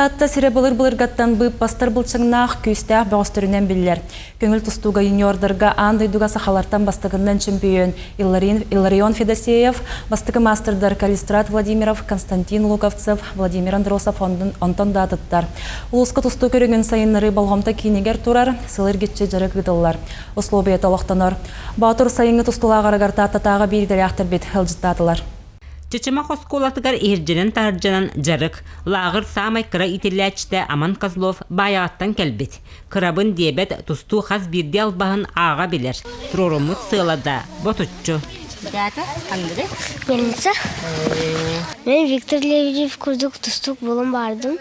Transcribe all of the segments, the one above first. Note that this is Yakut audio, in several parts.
Таатта сирэ былыр-былыргаттан быыппастар былчыҥнаах, күүстээх бөҕөстөрүнэн биллэр. Көҥүл тустууга юниордарга аан дойдуга сахалартан бастакыннан чемпион Илларион Федосеев, бастакы маастардар Калистрат Владимиров, Константин Луковцев, Владимир Андросов онтон да атыттар. Улууска тустуу көрүҥүн сайыннарыы болҕомто киинигэр турар, сыл эргиччи дьарык ыытыллар. Услуобуйата олохтонор. Боотур сайыҥҥы тустуулааҕарыгар Тааттатааҕы биир идэлээхтэрбит ыалдьыттаатылар. Чычымах оскуолатыгар иһирдьэнэн-таһырдьанан дьарык, лааҕыр саамай кыра иитиллээччитэ Аман Козлов Баайаҕаттан кэлбит. Кырабын диэбэт тустуу хас биирдии албаһын ааҕа билэр, туруоруммут сыала да ботуччу. Мельница. Мен Виктор Лебедев курдук тустуук буолан бардым.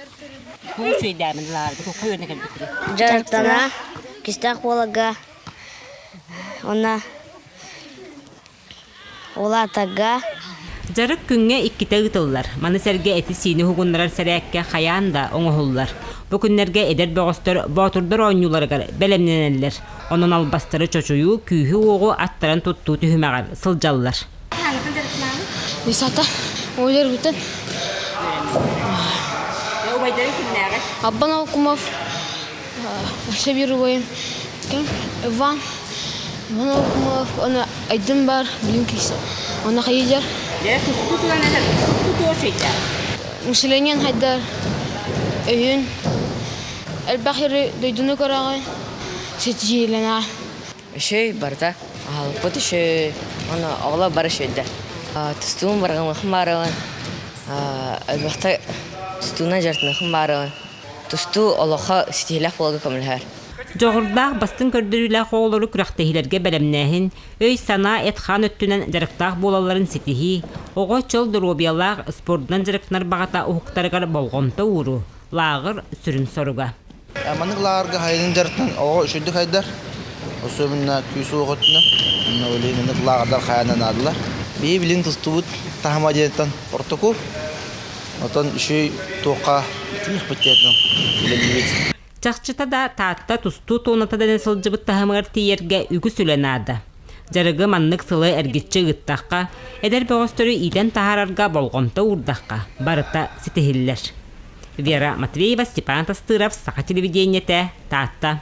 Дьарыктана, кистээх буоларга, уонна Улаатарга Дьарык күҥҥэ иккитэ ыытыллар. Маны сэргэ эти-сиини уһугуннарар сэрээккэ хайаан да оҥоһуллар. Бу күннэргэ эдэр бөҕөстөр боотурдар оонньууларыгар бэлэмнэнэллэр. Онон албастары чочуйуу, күүһү-уоҕу аттаран туттуу түһүмэҕэр сылдьаллар. Высота. Ойлор бүтін. Аббан Алкумов, Сабир убайым, Иван Иван Алкумов, оны Айдын бар, билим киһи. Оны хайыдьар. Мышлениен хайдар, өйүн, элбэх yeri дойдуну көрөҕүн, ситиһиилэнэ. Үчүгэй барыта. Аһылыкпыт үчүгэй. Уонна оҕолор бары үчүгэйдэр. Тустуун барҕамыахым баарыбын. Элбэхтэ тустуунан дьарыктаныахым баарыбын. Тустуу олоххо ситиһиилээх буоларга көмөлөһөр. Дьоҕурдаах, бастыҥ көрдөрүүлээх оҕолору күрэхтэһиилэргэ бэлэмнээһин, өй-санаа, эт-хаан өттүнэн дьарыктаах буолалларын ситиһии, оҕо чөл доруобуйалаах спордунан дьарыктанар баҕата уһуктарыгар болҕомто ууруу, лааҕыр сүрүн соруга. Маннык лааҕырга хайдын дьарыктан оҕо үчүгдүк хайдар. Особенно күүс-уох өттүнэн. Онно билигин маннык лааҕырдар хайаан наадалар. Биһи билигин тустубут таһыма диэнтэн ортоку. Отон үчүгэй туохха тиийиэхпит диэн үлэлиибит. Чахчыта да, Таатта тустуу туоната дэнэ сылдьыбыт таһымыгар тиийэргэ үгүс үлэ наада. Дьарыгы маннык сылы эргиччи ыыттахха, эдэр бөҕөстөрү иитэн таһаарарга болҕомто уурдахха, барыта ситиһиллэр. Вера Матвеева, Степан Тастыров, Саха телевидениетэ, Таатта.